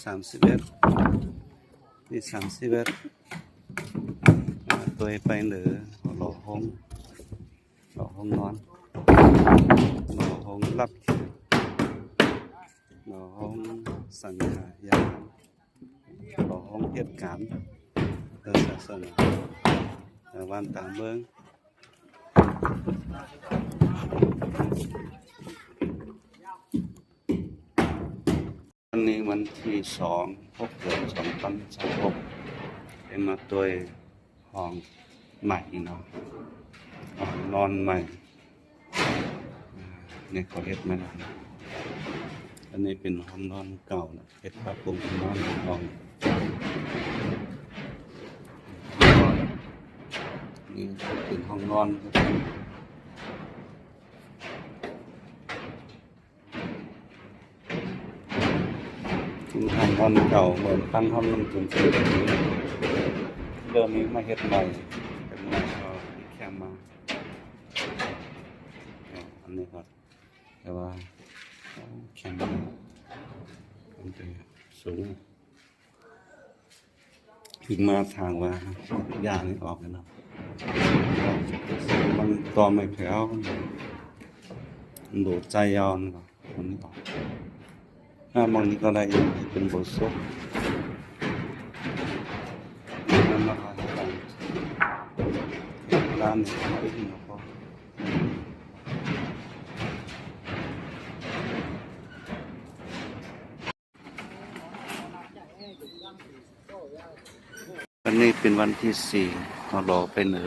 ສາມສິບເອັດ ທີສາມສິບເອັດ ມາໂຕຍໄປເໜີ ຫຼໍ່ໂຮງ ຫຼໍ່ໂຮງນອນ ຫຼໍ່ໂຮງຮັບແຂກ ຫຼໍ່ໂຮງສັງຄະຍານ ຫຼໍ່ໂຮງເຮັດການທາງສາສະໜາ ຕາມບ້ານຕາມເມືອງ. ວັນນີ້ວັນທີສອງ ຫົກ ເດືອນສອງພັນຊາວຫົກ ໄດ້ມາໂຕຍຫ້ອງໃໝ່ເນາະ ຫ້ອງນອນໃໝ່ ນີ້ເຂົາເຮັດໃໝ່ແລ້ວ. ອັນນີ້ເປັນຫ້ອງນອນເກົ່ານະ ເຮັດປັບປຸງຫ້ອງນອນໃໝ່. ນີ້ເປັນຫ້ອງນອນ ເປັນຫ້ອງນອນເກົ່າ ເໝືອນຕັ້ງຫ້ອງໜຶ່ງເປັນສີ່ ເລີ່ມມີມາເຮັດໃໝ່ ເປັນໃໝ່ ເອົາແຄມມາ ອັນນີ້ກໍ ແຕ່ວ່າແຄມມັນ ມັນຈະສູງ ຂຶ້ນມາທາງວ່າ ຢ່ານີ້ອອກແລ້ວເນາະ ມັນຕໍ່ໄມ້ແຖວ ມັນໂດດໃຈຍາວນີ້ກໍ ມັນນີ້ອອກ ຖ້າມັນນີ້ກໍໄດ້ເປັນໂບສົດ ມັນມາຫາທາງ ເຂດຮ້ານນີ້ ເຂົາເຮັດນີ້ເນາະ. ວັນນີ້ເປັນວັນທີສີ່ ເຮົາຫຼໍ່ໄປເໜີ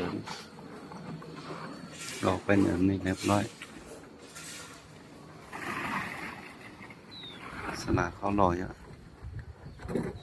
ຫຼໍ່ໄປເໜີນີ້ຮຽບຮ້ອຍ ສະໜາເຂົາຫຼໍ່ຢູ່ ເ